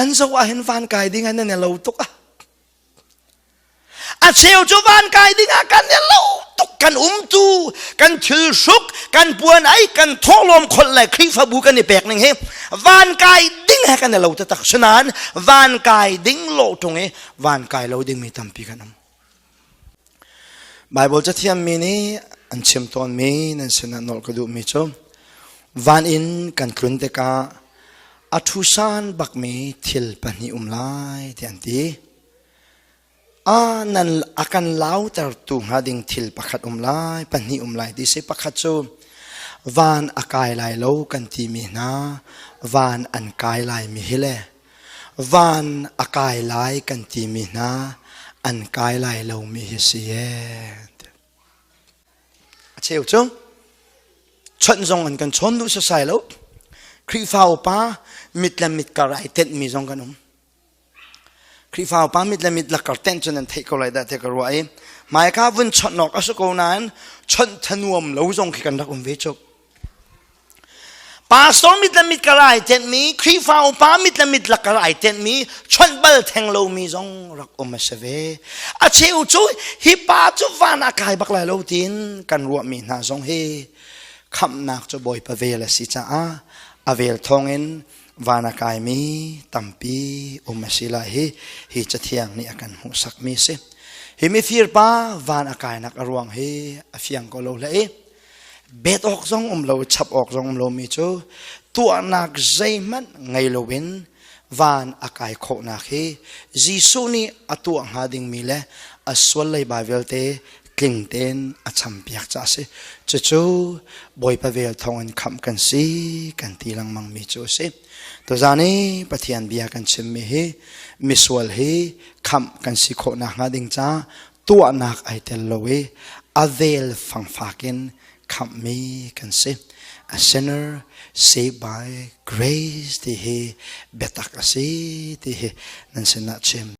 Kan zoh ah hin van kai ding ah nan i lo tuk ah. A cheu cu van kai ding ah kan i lo tuk kan umtu kan thil hruk kan puan ai kan thawhlawm kholh le Khrihfabu kan i pek ning hi van kai ding he kan i lo taktak sinain van kai ding lo tung i van kai lo ding mi tampi kan um. Bible cathiam mi nih an chim tawnmi nan sinah nolh ka duhmi cu van in kan tlun tikah a ṭhusan bakmi thil pahnih um lai tiah an ti. A nan a kan lautertu hnga ding thil pakhat um lai, pahnih um lai ti si. Pakhat cu van a kai lai lo kan timi hna van an kai lai mi hi le van a kai lai kan timi hna an kai lai lomi hi si ee. A cheu cu chawnh zong an kan chawn duh sasai lo. Khrihfa upa mit le mit kar ai tenhmi zong kan um. Khrihfa upa mit le mit lakar tenh cun an theih ko lai dah ti ka ruah i hmaika vun chawnh awk a si ko nain chawnh thanuam lo zong khi kan rak um ve cuk. Pastor mit le mit kar ai tenhmi, Khrihfa upa mit le mit lakar ai tenhmi, chawnh bal theng lomi zong rak um a si ve. A cheu cu hi pa cu van a kai bak lai lo tiin kan ruahmi hna zong hi khamhnak cu Bawipa vel a si caah a vel thawngin van a kaimi tampi um a si lai hi hi cathiang nih a kan hmuhsakmi a si. Hi mifir pa van a kainak a ruang hi a fiang ko lo hlei. Bet awk zong um lo chap awk zong um lomi cu tuahnak zeihmanh ngei loin van a kai khawhnak hi Jesuh nih a tuah hnga dingmi le a sual leiba vialte tling tein a champiak caah a si. Cucu Bawipa vel thawngin khamh kan si kan ti lengmangmi cu a si. Tuzaan i Pathian bia kan chimmi hi misual hi khamh kan si khawh nakhnga ding caah tuahnak ai tel lo i a vel fangfak in khamhmi kan si. A sinner saved by grace ti hi biatak a si ti hi nan sinah chim.